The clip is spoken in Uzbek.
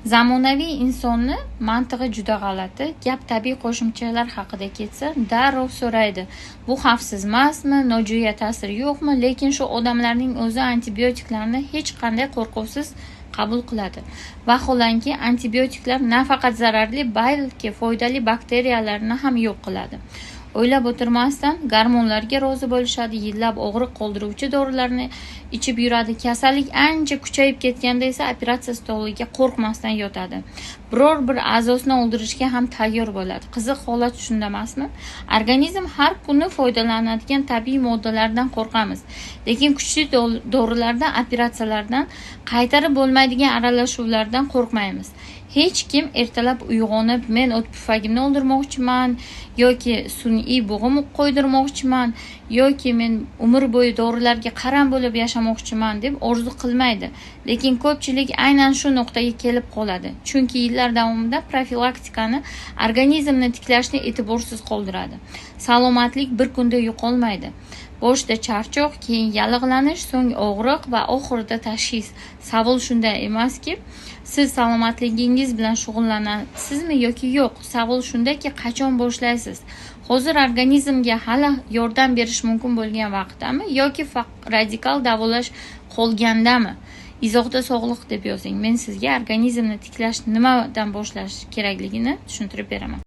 Zamonaviy insonni mantig'i juda g'alati. Gap tabiiy qo'shimchalar haqida ketsa, darrov so'raydi: bu xavfsiz emasmi, nojo'ya ta'siri yo'qmi? Lekin shu odamlarning o'zi antibiotiklarni hech qanday qo'rquvsiz qabul qiladi. Vaholanki, antibiotiklar nafaqat zararli, balki foydali bakteriyalarni ham yo'q qiladi. O'ylab o'tirmasdan gormonlarga rozi bo'lishadi, yillab og'riq qoldiruvchi dorilarni ichib yuradi. Kasallik ancha kuchayib ketganda esa operatsiya stoliga qo'rqmasdan yotadi. Biror bir a'zosini oldirishga ham tayyor bo'ladi. Qiziq holat shunda emasmi? Organizm har kuni foydalanadigan tabiiy moddalardan qo'rqamiz. Lekin kuchli dorilardan, operatsiyalardan, qaytarib bo'lmaydigan aralashuvlardan qo'rqmaymiz. Hech kim ertalab uyg'onib, men o't pufagimni oldirmoqchiman yoki sun'iy bo'g'im qo'ydirmoqchiman yoki men umr bo'yi dorilarga qaram bo'lib yashamoqchiman deb orzu qilmaydi. Lekin ko'pchilik aynan shu nuqtaga kelib qoladi. Chunki yillar davomida profilaktikani, organizmni tiklashni e'tiborsiz qoldiradi. Salomatlik bir kunda yo'qolmaydi. Boshida charchoq, keyin yallig'lanish, so'ng og'riq va oxirida tashxis. Savol shunda emaski, siz salomatligingiz bilan shug'ullanasizmi yoki yo'q. Savol shundaki, qachon boshlaysiz? Hozir organizmga hali yordam berish mumkin bo'lgan vaqtdami yoki radikal davolash qolgandami? Izohda sog'liq deb yozing. Men sizga organizmni tiklash nimadan boshlash kerakligini tushuntirib beraman.